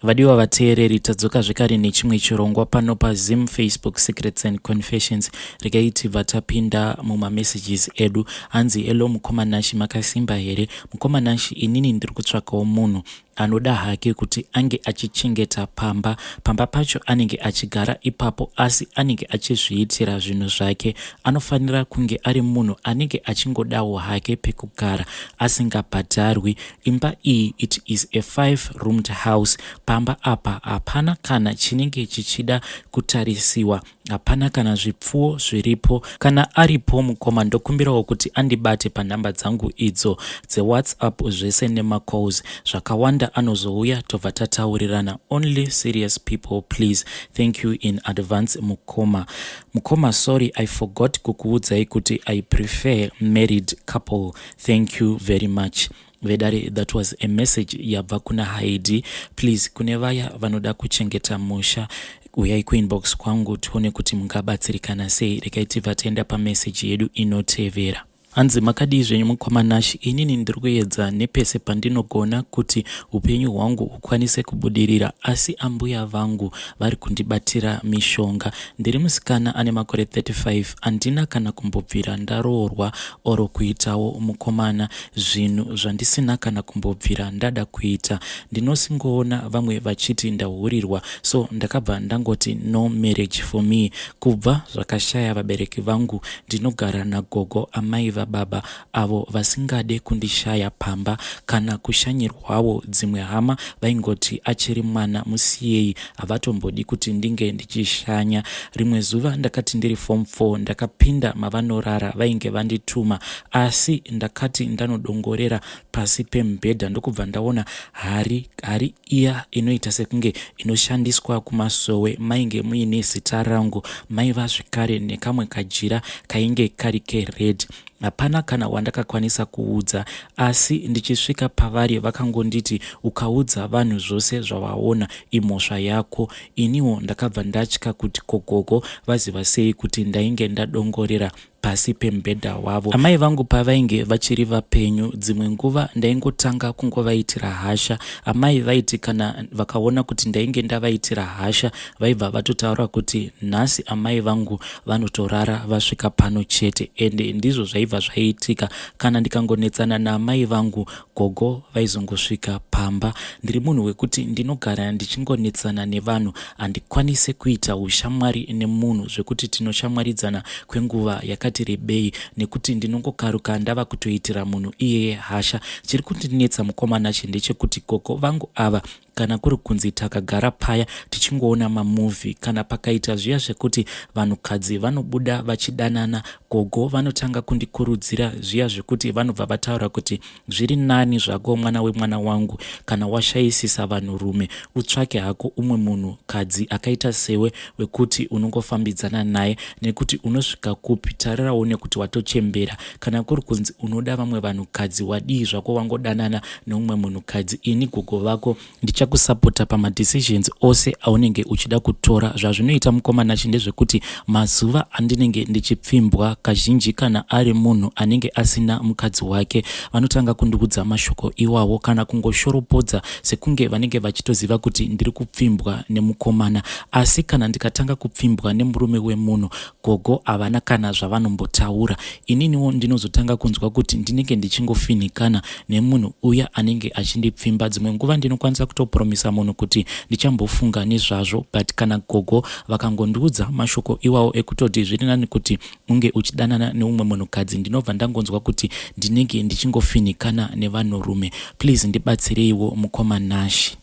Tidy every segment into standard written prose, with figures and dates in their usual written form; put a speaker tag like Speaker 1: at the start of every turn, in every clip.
Speaker 1: Vadiwa vateereri, tadzoka zvekare nechimwe chirongwa pano paZim Facebook Secrets and Confessions. Regai tibva tapinda mumamessages edu. Hanzi, hello mukoma Nashi, makasimba here? Mukoma Nashi, inini ndiri kutsvakawo munhu anoda hake kuti ange achichengeta pamba. Pamba pacho anenge achigara ipapo asi anenge achizviitira zvinhu zvake. Anofanira kunge ari munhu anenge achingodawo hake pekugara asingabhadharwi. Imba iyi it is a five roomed house. Pamba apa hapana kana chinenge chichida kutarisiwa, hapana kana zvipfuwo zviripo. Kana aripo mukoma ndokumbirawo kuti andibate panhamba dzangu idzo dzeWhatsApp zvese nemacalls. Zvakawanda anozouya tobva tataurirana. Only serious people please. Thank you in advance mukoma. Mukoma sorry I forgot kukuudzai kuti I prefer married couple. Thank you very much. Vedare, that was a message yabva kuna Heidi. Please, kune vaya vanoda kuchengeta musha, uyai kuinbox kwangu tione kuti mungabatsirikana sei. Regai tibva taenda pameseji yedu inotevera. Hanzi, makadii zvenyu mukoma Nash? Inini ndiri kuedza nepese pandinogona kuti upenyu hwangu hukwanise kubudirira, asi ambuya vangu vari kundibatira mishonga. Ndiri musikana ane makore 35, handina kana kumbobvira ndaroorwa oro kuitawo mukomana, zvinhu zvandisina kana kumbobvira ndada kuita. Ndinosingoona vamwe vachiti ndahurirwa, so ndakabva ndangoti no marriage for me. Kubva zvakashaya vabereki vangu, ndinogara nagogo amai vababa avo vasingade kundishaya pamba kana kushanyirwawo. Dzimwe hama vaingoti achiri mwana musiyei, havatombodi kuti ndinge ndichishanya. Rimwe zuva ndakati ndiri form 4 ndakapinda mavanorara, vainge vandituma, asi ndakati ndanodongorera pasi pemubhedha ndokubva ndaona hari, hari iya inoita sekunge inoshandiswa kumasowe. Mainge muine zita rangu, maiva zvekare nekamwe kajira kainge kari kered. Hapana kana wandakakwanisa kuudza, asi ndichisvika pavari vakangonditi ukaudza vanhu zvose zvawaona imhosva yako. Iniwo ndakabva ndatya kuti ko gogo vaziva sei kuti ndainge ndadongorera pasi pemubhedha wavo. Amai vangu pavainge vachiri vapenyu, dzimwe nguva ndaingotanga kungovaitira hasha. Amai vaiti kana vakaona kuti ndainge ndavaitira hasha, vaibva vatotaura kuti nhasi amai vangu vanotorara vasvika pano chete. Ende ndizvo zvaibva zvaiitika. Kana ndikangonetsana naamai vangu, gogo vaizongosvika pamba. Ndiri munhu wekuti ndinogara ndichingonetsana nevanhu, handikwanise kuita ushamwari nemunhu zvekuti tinoshamwaridzana kwenguva yakati rebei nekuti ndinongokaruka ndava kutoitira munhu iyeye hasha. Chiri kundinetsa mukoma Nashe ndechekuti gogo vangu ava kana kuri kunzi takagara paya tichingoona mamovie, kana pakaita zviya zvekuti vanhukadzi vanobuda vachidanana, gogo vanotanga kundikurudzira zviya zvekuti vanobva vataura kuti zviri nani zvako mwana wemwana wangu kana washayisisa vanhurume utsvake hako umwe munhu kadzi akaita sewe wekuti unongofambidzana naye nekuti unosvika kupi, tarirawo nekuti watochembera. Kana kuri kunzi unoda vamwe vanhukadzi wadii zvako wangodanana neumwe munhukadzi, ini gogo vako ndichakusapota pamadecisions ose aunenge uchida kutora. Zvazvinoita mukoma Nashe ndezvekuti mazuva andinenge ndichipfimbwa kazhinji kana ari munhu anenge asina mukadzi wake vanotanga kundiudza mashoko iwawo kana kungoshoropodza sekunge vanenge vachitoziva kuti ndiri kupfimbwa nemukomana. Asi kana ndikatanga kupfimbwa nemurume wemunhu, gogo havana kana zvavanombotaura. Ininiwo ndinozotanga kunzwa kuti ndinenge ndichingofinhikana nemunhu uya anenge achindipfimba. Dzimwe nguva ndinokwanisa kutopromisa munhu kuti ndichambofunga nezvazvo, but kana gogo vakangondiudza mashoko iwawo ekutoti zviri nani kuti unge uchidanana neumwe munhukadzi, ndinobva ndangonzwa kuti ndinenge ndichingofinhikana nevanhurume. Please ndibatsireiwo mukoma Nashy.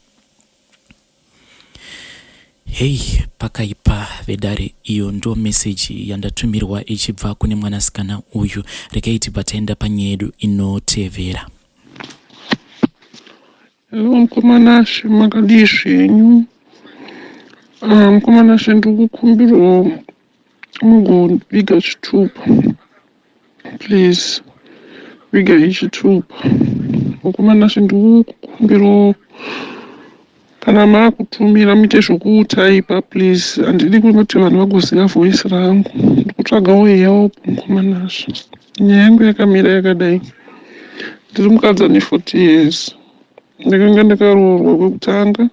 Speaker 1: Hey, pakaipa vedare. Iyo ndo message yandatumirwa ichibva kune mwanasikana uyu. Regai tibva taenda panyaya yedu inotevera.
Speaker 2: Hello mukoma Nashe, makadii zvenyu? Ah, mukoma Nashe, ndiri kukumbirawo mugoviga chitupa please, vigai chitupa. Mukoma Nashe, ndiri kukumbirawo kana maakutumira muite zvokutaipa please, handidi kuti vanhu vagoziva voice rangu. Ndiri kutsvagawo help mukoma Nashe. Nyaya yangu yakamira yakadai. Ndiri mukadzi ane 40 years. Ndakanga ndakaroorwa kwekutanga.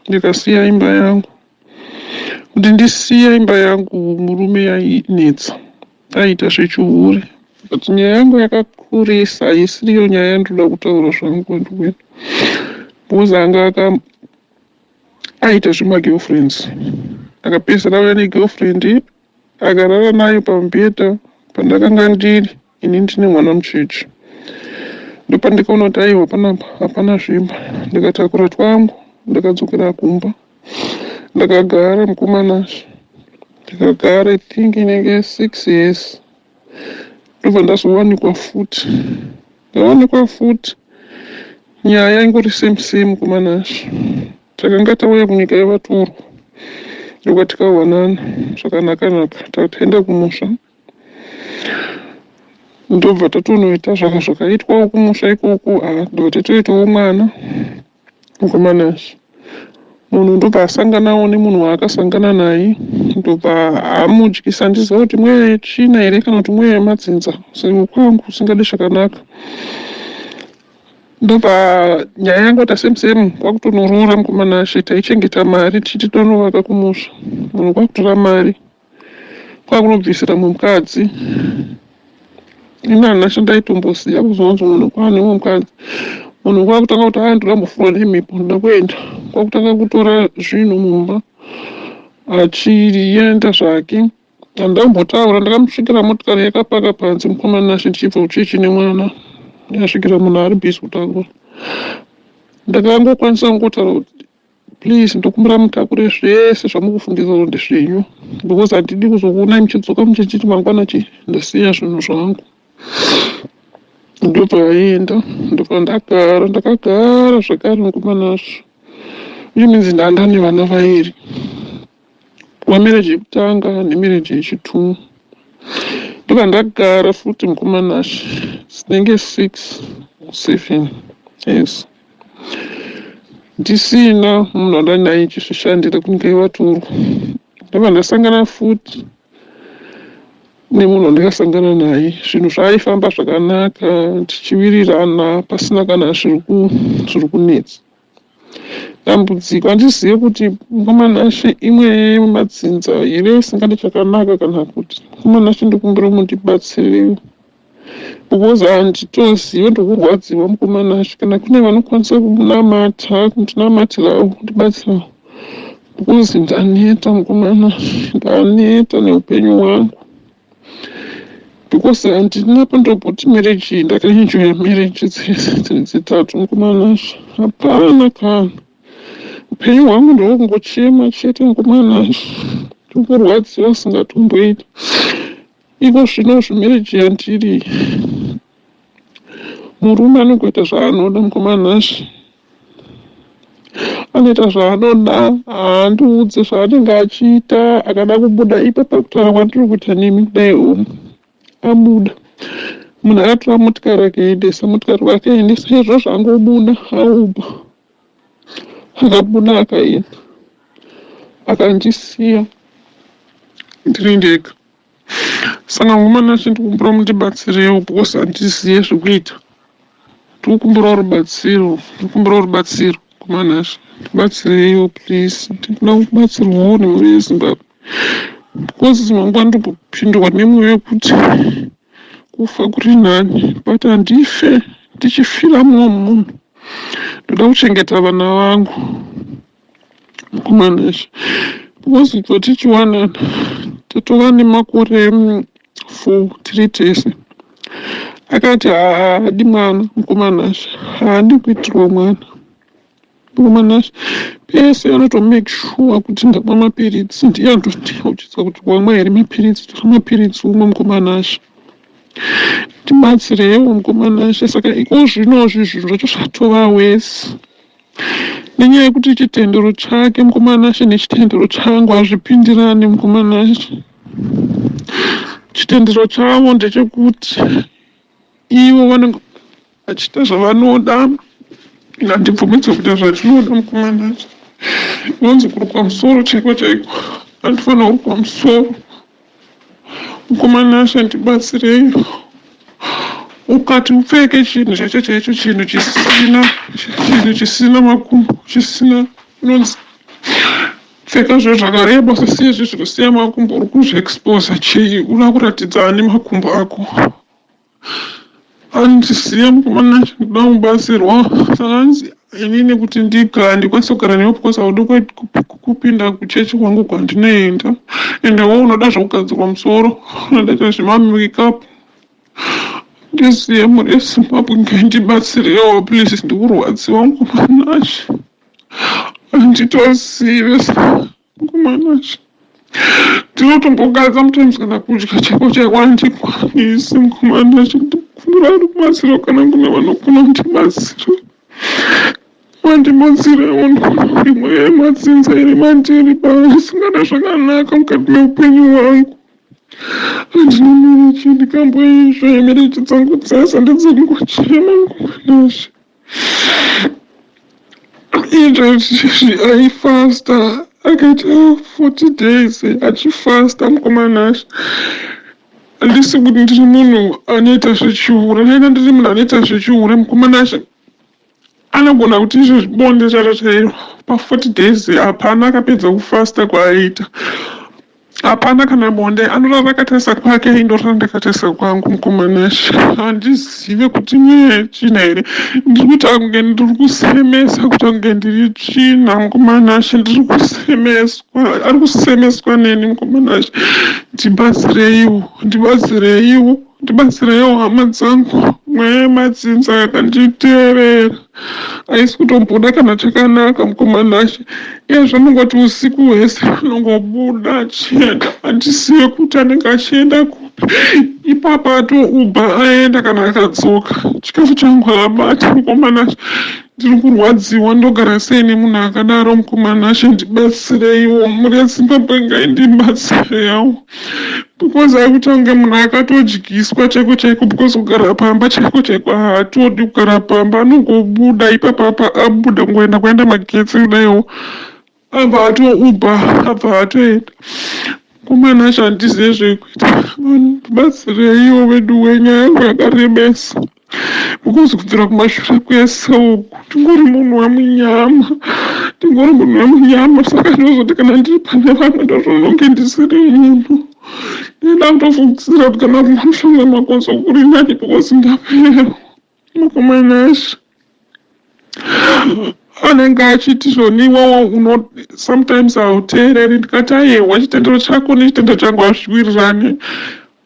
Speaker 2: Ndikasiya imba yangu. Kuti ndisiya imba yangu murume yainetsa. Aiita zvechihure. But nyaya yangu yakakurisa haisiriyo nyaya yandinoda kutaura zvangu kwandiwena. Because anga aka aita zvemagirlfriends. Akapedzisira auya negirlfriend akarara nayo pamubhedha pandakanga ndiri ini ndine mwana mucheche. Ndopandikaona kuti aiwa panapa hapana zvimba. Ndikatakura twangu ndakadzokera kumba. Ndakagara mukoma Nashe. Ndakagara I think inenge 6 years. Ndobva ndazowanikwa futi. Ndawanikwa futi nyaya ingori same same mukoma Nashe. Takanga tauya kunyika yevatorwa. Ndokwa tikawanana zvakanaka naka. Takaenda kumusha. Ndobva tatonoita zvakaitwawo kumusha ikoko. Ndobva tatoitawo mwana mukoma Nashe. Munhu ndobva asanganawo nemunhu waakasangana naye. Ndobva amudyisa. Handiziva kuti mweya yetsvina here kana kuti mweya yemadzinza. Sekwangu usingadi zvakanaka. Ndobva nyaya yangoita same same kwakutonoroora mukoma Nashe. Taichengeta mari tichiti tonovaka kumusha. Munhu kwakutora mari kwakunobvisira mumukadzi. Ini handina chandaitomboziva kuzonzi munhu kwaane mumwe mukadzi. Munhu kwakutanga kuti aa ndoda kumbofurwa nemhepo ndoda kuenda. Kwakutanga kutora zvinhu mumba achienda zvake. Handina kumbotaura ndakamusvikira motikari yakapaka panze mukoma Nashe ndichibva kuchechi nemwana. Ndakasvikira munhu ari busy kutakura. Ndakangokwanisa kungotaura kuti please ndokumbira mutakure zvese zvamukufungidzira kuti ndezvenyu because handidi kuzokuonai muchidzoka muchichiti mangwana chi ndasiya zvinhu zvangu. Ndobva aenda ndobva ndagara ndakagara zvakare mukoma Nashe. Which means ndanga ndane vana vairi. Wamarriage yekutanga nemarriage yechitwo. Ndobva ndagara futi mukoma Nashe dzinenge 6 7 years. Ndisina munhu wandanga ndichizvishandira kunyika yevatorwa. Ndobva ndasangana futi nemunhu wandakasangana naye. Zvinhu zvaifamba zvakanaka tichiwirirana pasina kana zviri kunetsa. Dambudziko handizivi kuti mukoma Nashe imwe yemadzinza here isingadi chakanaka kana kuti mukoma Nashe ndokumbira mundibatsirewo because handitozive ndokurwadziwa mukoma Nashe. Kana kune vanokwanisa kunamata kundinamatirawo kundibatsirawo because ndaneta mukoma Nashe, ndaneta neupenyu hwangu because handina pandomboti marriage iyi ndakaenjoya marriage dzese dzitatu mukoma Nashe. Hapana kana. Upenyu hwangu ndokungochema chete mukoma Nashe. Ndikurwadziwa singatomboiti. Iko zvinozvi marriage yandiri murume anongoita zvaanoda mukoma Nashe. Anoita zvaanoda haandiudzi zvaanenge achiita. Akada kubuda ipapa kutaura kwandiri kuita nemi kudai umu abuda. Munhu akatora motikari akaendesa motikari akaendesa izvozvo angobuda auba. Akabuda akaenda akandisiya ndiri ndega. Saka mukoma Nashe ndikumbira mundibatsirewo because handizive zvekuita. Ndikukumbirawo rubatsiro, ndikukumbirawo rubatsiro mukoma Nashe. Ndibatsireiwo please. Ndikuda kubatsirwawo nemhuri yeZimbabwe because mangwana ndombopindwa nemweya wekuti kufa kuri nani but handife ndichifira mumwe munhu. Ndoda kuchengeta vana vangu mukoma Nashe because kubva tichiwanana tatova nemakore 4 tiri tese. Akati haadi mwana mukoma Nashe, haadi kuitirwa mwana mukoma Nashe. Pese anoto make sure kuti ndamwa mapiritsi ndiye anotondiyeuchidza kuti wamwa here mapiritsi, tora mapiritsi umwe mukoma Nashe. Ndibatsireiwo mukoma Nashe. Saka iko zvinozvi zvinhu zvacho zvatova worse nenyaya yekuti chitendero chake mukoma Nashe nechitendero changu hazvipindirani mukoma Nashe. Chitendero chavo ndechekuti ivo vanenge vachiita zvavanoda ini handibvumidzwe kuita zvandinoda mukoma Nashe. Inonzi kurukwa musoro chaiko chaiko handifanira kurukwa musoro. Mukoma Nashe ndibatsireiwo. Ukati upfeke chinhu chaicho chaicho chinhu chisina chinhu chisina makumbo chisina inonzi Pfeka zvinhu zvakareba usasiye zvinhu zvinosiya makumbo uri kuzviexposa chii uda kuratidza ani makumbo ako andisiya mukomana ndikuda kubatsirwa saka hanzi inini kuti ndigara ndikwanise kugara newe because haudi kupinda kuchechi kwangu kwandinoenda ende wo unoda zvekugadzirwa musoro unoda zvemamakeup ndisiye mhuri yezimbabwe ngendibatsirewo please ndikurwadziwa mukomanache handitozive mukomanache ndinotombogadza sometimes kana kudya chaiko chaiko handikwanisi mukomanache ndikumbira rubatsiro kana kune vanogona kundibatsira vandibatsirewo ndikuona imwe yemadzinza iri mandiri paisingada zvakanaka mukati meupenyu hwangu handina marriage ndikamboizva marriage dzangu dzese ndedzekungochema mukomanache izvezvi aifasta akaita 40 days achifasta mukomanashe handisi kuti ndiri munhu anoita zvechihure ndaida ndiri munhu anoita zvechihure mukomanashe anogona kuti izvezvi bonde chacho chairo pa40 days hapana akapedza kufasta kwaaita hapana kana bonde anorara akatarisa kwake indorara ndakatarisa kwangu mukomanashe handizive kuti nyaya yetsvina here ndiri kuita kunge ndiri kusemesa kuita kunge ndiri tsvina mukomanashe ndiri kusemeswa ari kusemeswa neni mukomanashe ndibatsireiwo ndibatsireiwo ndibatsireiwo hama dzangu mweya yemadzinza yakanditeerera haisi kutomboda kana chakanaka mukomanashe iye zvanongoti usiku hwese anongobuda achienda handizive kuti anenge achienda kupi ipapa atoubva aenda kana akadzoka chikafu changu haabati mukomanashe ndiri kurwadziwa ndogara sei nemunhu akadaro mukomanashe ndibatsireiwo mhuri yezimbabwe ngaindibatsirewo because aikuita kunge munhu akatodyiswa chaiko chaiko because kugara pamba chaiko chaiko haatodi kugara pamba anongobuda ipapapa abuda kungoenda kuenda magetsi kudaiwo abva atoubva abva atoenda mukomana acho handizive zvekuita ndibatsireiwo vedu wenyaya yangu yakarebesa because kubvira kumashure kwese uku tingori munhu wemunyama tingori munhu wemunyama saka ndinozoti kana ndiri pane vamwe ndozvononge ndisiri munhu ndinoda kutofungidzira kuti kana kumwa mushonga wemakonzo kuri nani because ndapererwa mukomanashe anenge achiti zvoni iwewo uno sometimes hauteereri ndikati aiwa chitendero chako nechitendero changu hazviwirirani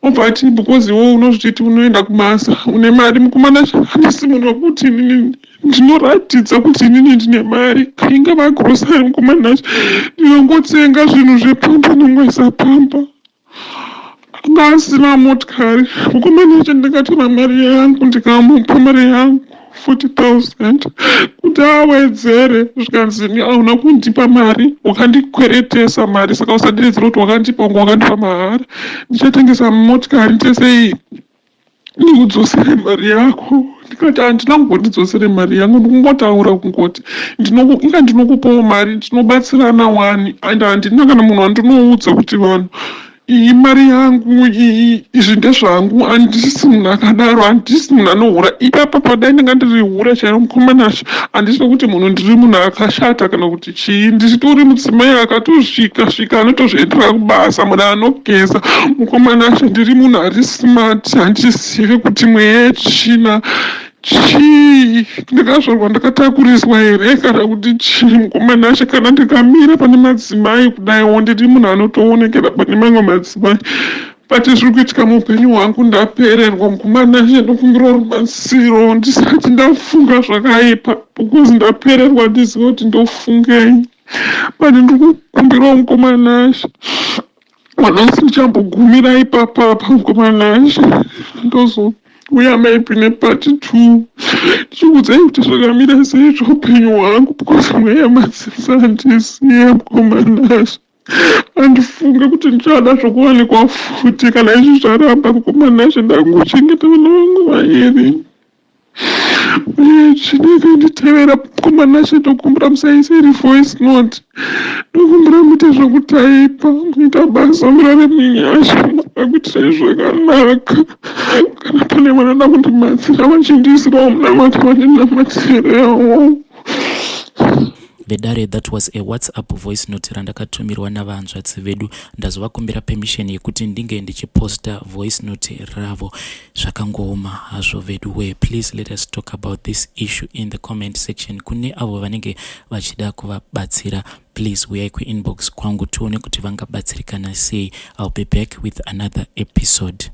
Speaker 2: obva ati because iwe unozviti unoenda kubasa une mari mukomana handisi munhu wekuti inini ndinoratidza kuti inini ndine mari ingava grocery mukomana ndinongotsenga zvinhu zvepamba ndongoisa pamba anga asina motikari mukomana acho ndikatora mari yangu ndikamupa mari yangu 40,000 kuti awedzere zvikanzi hauna kundipa mari wakandikweretesa mari saka usandiredzera kuti wakandipa unge wakandipa mahara ndichatengesa motikari nditesei ndikudzosere mari yako ndikati handina kumbondidzosere mari yangu ndikungotaura kungoti inga ndinokupawo mari tinobatsirana wani and handina kana munhu wandinoudza kuti vanhu iyi mari yangu iyi izvi ndezvangu handisi munhu akadaro handisi munhu anohura ipapa padai ndanga ndiri hura chairo mukomanashe handisi kuti munhu ndiri munhu akashata kana kuti chii ndichitori mudzimai akatosvika svika anotozviendera kubasa munhu anogeza mukomanashe ndiri munhu ari smart handizivi kuti mweya yetsvina chii ndakazvarwa ndakatakuriswa here kana kuti chii mukomanashe kana ndikamira pane madzimai kudaiwo ndiri munhu anotoonekera pane mamwe madzimai but zviri kuitika muupenyu hwangu ndapererwa mukomanashe ndokumbira rubatsiro ndisati ndafunga zvakaipa because ndapererwa ndizive kuti ndofungei but ndiri kukumbirawo mukomanashe vanhasi ndichambogumira ipapapa mukomanashe ndozouya maybe nepart two ndichikuudzai kuti zvakamira sei zveupenyu hwangu because mweya madzinza handisiye mukomanashe handifunge kuti ndichada zvokuwanikwa futi kana izvi zvaramba mukomanashe ndangochengeta vana vangu vairi uye chinenge nditevera mukomanashe ndokumbira musaise voice note ndokumbira muite zvokutaipa muita basa murare munyasha akuitirai zvakanaka kana pane vanoda kundibatsira vachindiisirawo munamato vandinamatirewo.
Speaker 1: Vedare, that was a WhatsApp voice note randakatumirwa navanzvadzi vedu. Ndazovakumbira permission yekuti ndinge ndichiposta voice note ravo. Zvakangooma hazvo vedu we. Please let us talk about this issue in the comment section. Kune avo vanenge vachida kuvabatsira, please uyai kuinbox kwangu tione kuti vangabatsirikana sei. I'll be back with another episode.